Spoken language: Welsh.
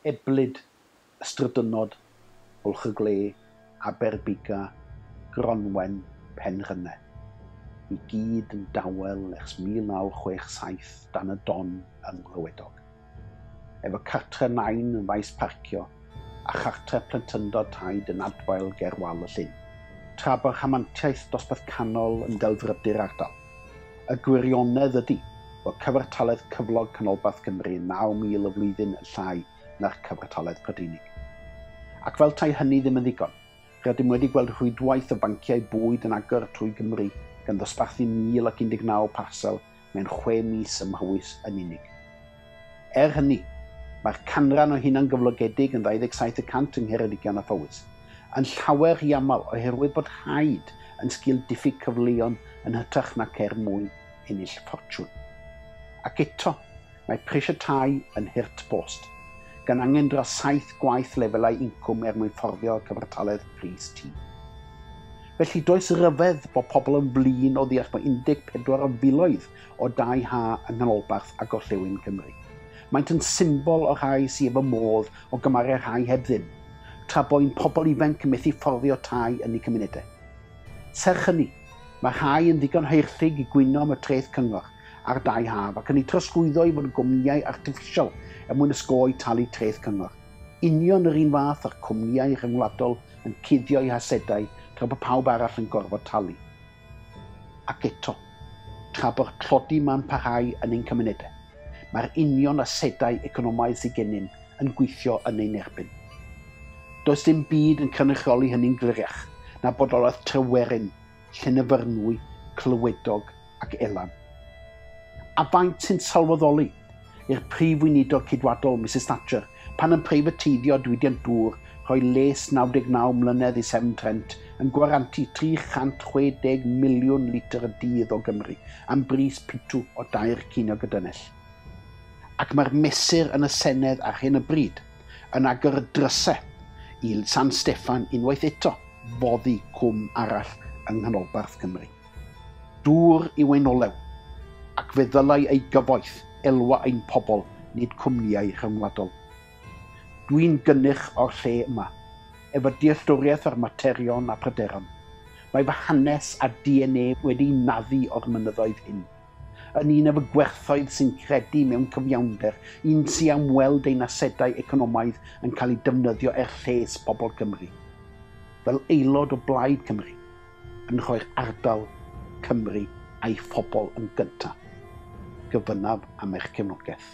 Eblyd, Ystrydynod, Bwlch y Gle, Aberbiga, Gronwen, Penrhynne. I gyd yn dawel ers 1967 dan y don yng Nghlywedog. Efo cartre nain yn faes parcio a chartre plentyndod taid yn adfail ger wal y llyn. Tra bod rhamantiaeth dosbarth canol yn delfrydu'r ardal. Y gwirionedd ydy bod cyfartaledd cyflog canolbarth Cymru 9,000 y flwyddyn yn llai na'r cyfartaledd Prydeinig. Ac fel tai hynny ddim yn ddigon, rydym wedi gweld rhwydwaith o banciau bwyd yn agor trwy Gymru gan ddosbarthu 1,019 parsel mewn 6 mis ym Mhowys yn unig. Er hynny, mae'r canran o hunangyflogedig yn 27% yng Ngheredigion a Phowys, yn llawer rhy aml oherwydd bod rhaid yn sgil diffyg cyfleon yn hytrach nac er mwyn ennill ffortiwn. Ac eto, mae prisiau tai yn hurt bost, gan angen dros 7 gwaith lefelau incwm er mwyn fforddio cyfartaledd pris tŷ. Felly does ryfedd bod pobl yn flin o ddeall bod 14 o filoedd o dai ha yng Nghanolbarth a Gorllewin Cymru. Maent yn symbol o rhai sydd efo modd o gymaru rhai heb ddim, tra bo ein pobl ifanc yn methu fforddio tai yn eu cymunedau. Serch hynny, mae rhai yn ddigon haerllug i gwyno am y treth cyngor ar dai haf ac yn eu trosglwyddo i fod yn gwmnïau artiffisial er mwyn osgoi talu treth cyngor. Union yr un fath â'r cwmnïau rhyngwladol yn cuddio eu hasedau tra bod pawb arall yn gorfod talu. Ac eto, tra bod tlodi ma'n parhau yn ein cymunedau, mae'r union asedau economaidd sydd gennym yn gweithio yn ein erbyn. Does dim byd yn cynrychioli hynny'n gliriach na bodolaeth Tryweryn, Llanefyrnwy, Clywedog ac Elan. A faint sy'n sylweddoli i'r prif weinidog Ceidwadol Mrs Thatcher pan yn preifateiddio diwydiant dŵr rhoi les 99 mlynedd i Severn Trent yn gwarantu 360 miliwn litr y dydd o Gymru am bris pitw o dair ceiniog y dynnell. Ac mae'r mesur yn y Senedd ar hyn o bryd yn agor y drysau i San Steffan unwaith eto foddi cwm arall yng Nghanolbarth Cymru. Dŵr yw ein olew, ac fe ddylai ei gyfoeth elwa ein pobl nid cwmnïau rhyngwladol. Dwi'n gynnyrch o'r lle yma, efo dealltwriaeth o'r materion a pryderon. Mae fy hanes a DNA wedi naddu o'r mynyddoedd hyn. Yn un efo gwerthoedd sy'n credu mewn cyfiawnder, un sy'n am weld ein asedau economaidd yn cael eu defnyddio er lles pobl Cymru. Fel aelod o Blaid Cymru, yn rhoi'r ardal Cymru a'i phobl yn gyntaf. Gofynnaf am eich cefnogaeth.